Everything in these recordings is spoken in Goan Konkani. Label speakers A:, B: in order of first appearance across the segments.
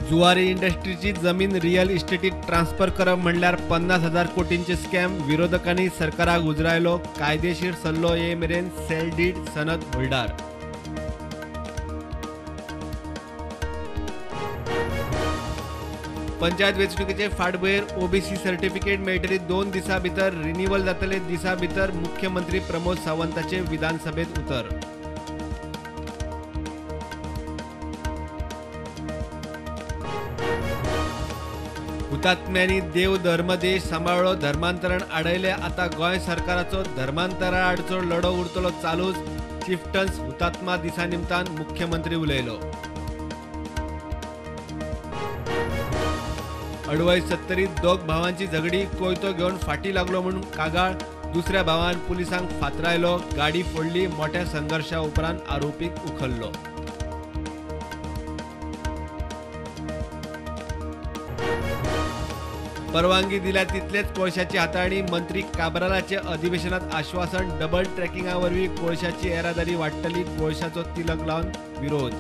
A: जुवारी इंडस्ट्रीची जमीन रियल इस्टेटीत ट्रान्सफर करप म्हणल्यार 50,000 कोटींचे स्कॅम, विरोधकांनी सरकाराक उजरायलो, कायदेशीर सल्लो ये मेरेन सेल डीड सनद होल्डार। पंचायत वेंचणुकेचे फाटभुंयेर ओबीसी सर्टिफिकेट मेळटली 2 दिसां भितर, रिन्युअल जातले दिसा भितर, मुख्यमंत्री प्रमोद सावंताचे विधानसभेत उतर। हुतात्म्यांनी देव धर्म देश सांबाळ्ळो, धर्मांतरण आडयलें, आतां गोंय सरकाराचो धर्मांतरा आडचो लढो उरतलो चालूच, चिफ्टन्स हुतात्मा दिसा निमतान मुख्यमंत्री उलयलो। अडवय सत्तरीत दोग भावांची झगडी, कोयतो घेवन फाटी लागलो म्हूण कागाळ, दुसऱ्या भावान पुलिसांक फातरायलो, गाडी फोडली, मोठ्या संघर्शा उपरांत आरोपीक उखल्लो। परवानगी दिल्या तितलेच कोळशाची हाताळणी, मंत्री काब्रालाचे अधिवेशनात आश्वासन, डबल ट्रॅकिंगा वरवीं कोळशाची येरादारी वाडटली, कोळशाचो तिलक लावन विरोध।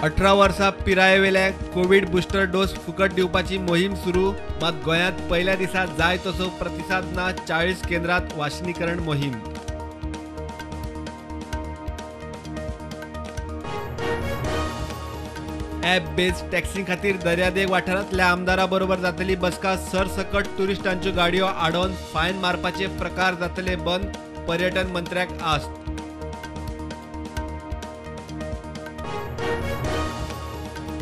A: अठरा वर्सां पिरायेवेल्या कोवीड बुस्टर डोस फुकट दिवपाची मोहीम सुरू, मात गोंयांत पयल्या दिसा जाय तसो प्रतिसाद ना, 40 केंद्रात वाशीनीकरण मोहीम। ॲप बेस्ड टॅक्सी खातीर दर्यादेग वाठारांतल्या आमदारा बरोबर जातली बसका, सरसकट टुरिस्टांच्यो गाडयो आडोवन फायन मारपाचे प्रकार जातले बंद, पर्यटन मंत्र्याक आस्त।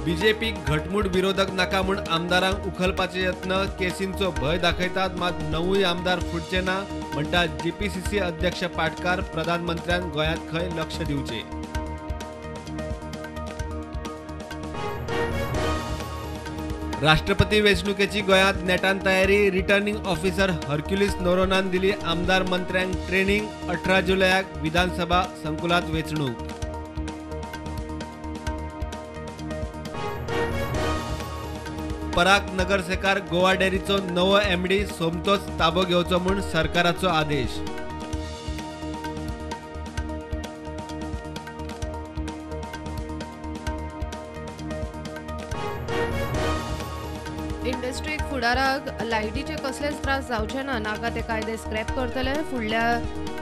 A: बीजेपीक घटमूट विरोधक नाका म्हूण आमदारांक उखलपाचे यत्न, केसींचो भंय दाखयतात मात 9 आमदार फुटचे ना म्हणटा जीपीसीसी अध्यक्ष पाटकार, प्रधानमंत्र्यान गोंयांत खंय लक्ष दिवचें। राष्ट्रपती वेंचणुकेची गोंयांत नेटान तयारी, रिटर्निंग ऑफिसर हर्क्युलिस नोरोनान दिली आमदार मंत्र्यांक ट्रेनिंग, 18 जुलयाक विधानसभा संकुलात वेंचणूक। पराग नगरसेकार गोवा डेअरीचो नवो एमडी सोमतोच ताबो घेवचो म्हूण सरकाराचो आदेश।
B: इंडस्ट्रीक फुडाराक लायटीचे कसलेच त्रास जावचे ना, नाका ते कायदे स्क्रॅप करतले, फुडल्या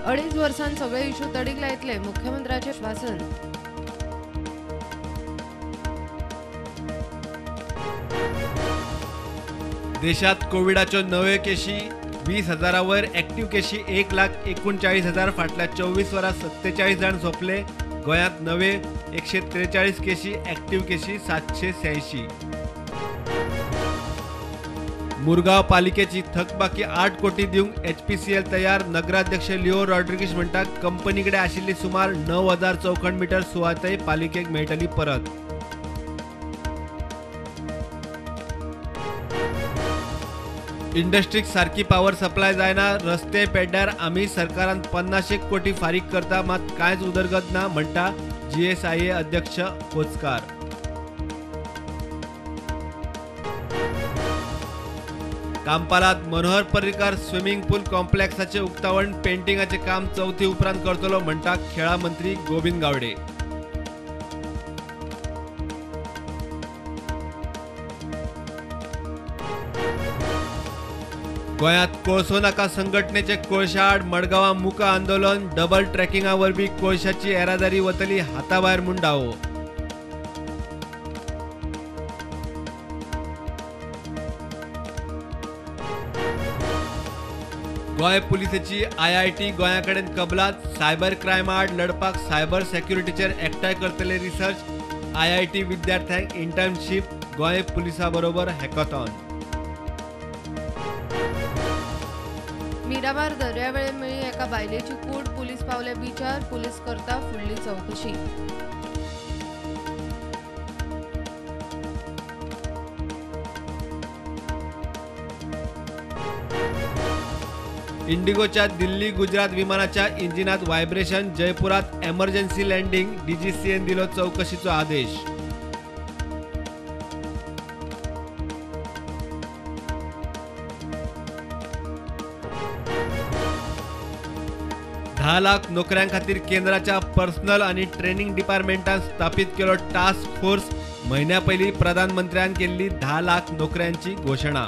B: 2.5 वर्सांत सगळे इशू तडीक लायतले, मुख्यमंत्र्याचें आश्वासन।
A: देशात कोविडाच्यो नव्यो केशी 20,000 वयर, एक्टिव्ह केशी 1,39,000, फाटल्या 24 वरां 47 जाण सोंपले, गोंयांत नवे 143 केशी, एक्टिव्ह केशी 786। मुरगांव पालिकेची थकबाकी 8 कोटी दिवंक एचपीसीएल तयार, नगराध्यक्ष लिओ रॉड्रिगीश म्हणटा कंपनी कडेन आशिल्ली सुमार 9,000 चौखण मिटर सुवातय पालिकेक मेळटली परत। इंडस्ट्रीक सारकी पावर सप्लाय जायना, रस्ते पेड्ड्यार, आमी सरकारान 50 कोटी फारीक करता मात कांयच उदरगत ना म्हणटा जीएसआयए अध्यक्ष कोचकार। कांपालात मनोहर पर्रीकार स्विमिंग पूल कॉम्प्लेक्साचे उक्तावण, पेंटिंगाचे काम चवथी उपरांत करतलो म्हणटा खेळा मंत्री गोविंद गावडे। गोंयांत कोळसो नाका संघटनेचे कोळशा आड मडगांवां मुका आंदोलन, डबल ट्रॅकिंगा वरवीं कोळशाची येरादारी वतली हाताभायर म्हूण दावो। गोंय पुलिसेची आयआयटी गोंया कडेन कबलात, सायबर क्रायमा आड लढपाक सायबर सेक्युरिटीचेर एकठांय करतले रिसर्च, आयआयटी विद्यार्थ्यांक इंटर्नशीप, गोंय पुलिसा बरोबर हॅकॉथॉन।
B: मिरामार दर्यावेळे मेळ्ळी एका बायलेची कूड, पुलीस पावले बिचार, पुलीस करता फुडली चवकशी।
A: इंडिगोच्या दिल्ली गुजरात विमानाच्या इंजिनात व्हायब्रेशन, जयपुरात एमर्जन्सी लँडिंग, डीजीसीएन दिलो चवकशीचो आदेश। 10 लाख नोकऱ्यां खातीर केंद्राच्या पर्सनल आनी ट्रेनिंग डिपार्टमेंटान स्थापीत केलो टास्क फोर्स. म्हयन्या पयलीं प्रधानमंत्र्यान केल्ली 10 लाख नोकऱ्यांची घोशणा.